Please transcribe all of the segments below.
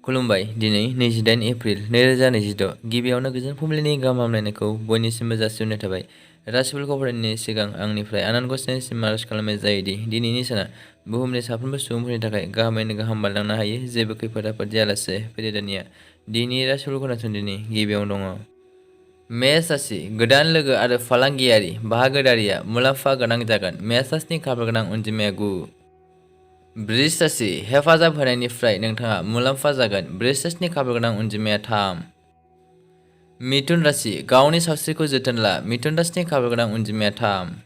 खुलुमबाय दिनै 28 एप्रिल 2026 गिबियावनो गोजोन फुंबिलिनि गाहाम हामलायनायखौ बयनिसिमबो जासिहरनाय थाबाय। राशिफोरखौ फरायनायनि सिगां आंनिफ्राय आनान गसाइनिसिम आरज खालामनाय जायोदि दिनैनि साना बुहुमनि साफ्रोमबो सुबुंफोरनि थाखाय गाहामैनो गाहाम बारलांनो हायो, जेबो खैफोद आफोद जायालासे फैदो दानिया दिनैनि राशिफोरखौ खोनासंदिनि गिबियावनो दङ मेष राशि गोदान लोगो आरो फालांगियारि बाहागोदारिया मुलाम्फा गोनां जागोन। मेष राशिनि खाफाल गोनां अनजिमाया 9। वृष राशि हेफाजाब होनायनिफ्राय नोंथाङा मुलाम्फा जागोन। वृष राशिनि खाफाल गोनां अनजिमाया 3। मिथुन राशि गावनि सावस्रिखौ जोथोन ला। मिथुन राशिनि खाफाल गोनां अनजिमाया 3।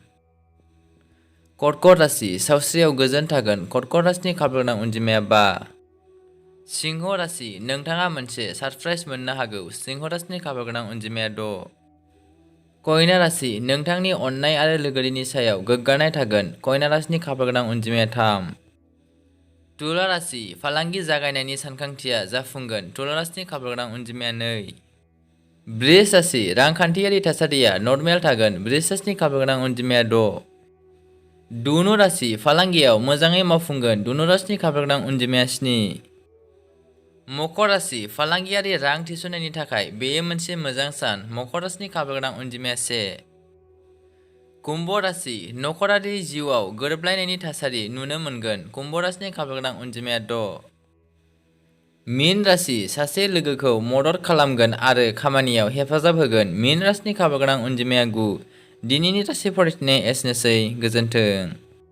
कर्कट राशि सावस्रियाव गोजोन थागोन। कर्कट राशिनि खाफाल गोनां अनजिमाया 5। सिंह राशि नोंथाङा मोनसे सारप्राइज मोननो हागौ। सिंह राशिनि खाफाल गोनां अनजिमाया 6। कन्या राशि नोंथांनि अननाय आरो लोगोरिनि सायाव गोग्गानाय थागोन। कन्या राशिनि खाफाल गोनां अनजिमाया 3। तुला राशि फालांगि जागायनायनि सानखांथिया जाफुंगोन। तुला राशिनि खाफाल गोनां अनजिमाया 2। वृष राशि रांखान्थियारि थासारिया नर्मेल थागोन। वृष राशिनि खाफाल गोनां अनजिमाया 6। धनु राशि फालांगियाव मोजाङै मावफुंगोन। धनु राशिनि खाफाल गोनां अनजिमाया 7। मकर राशि फालांगियारि रां थिसननायनि थाखाय बेयो मोनसे मोजां सान। मकर राशिनि खाफाल गोनां अनजिमाया 1। कुम्भ राशि नखरारि जिउआव गोरोबलायनायनि थासारि नुनो मोनगोन। कुम्भ राशिनि खाफाल गोनां अनजिमाया 6। मीन राशि सासे लोगोखौ मदद खालामगोन आरो खामानियाव हेफाजाब होगोन। मीन राशिनि खाफाल गोनां अनजिमाया 9। दिनैनि राशि फरायथिनाया एसेनोसै। गोजोन्थों।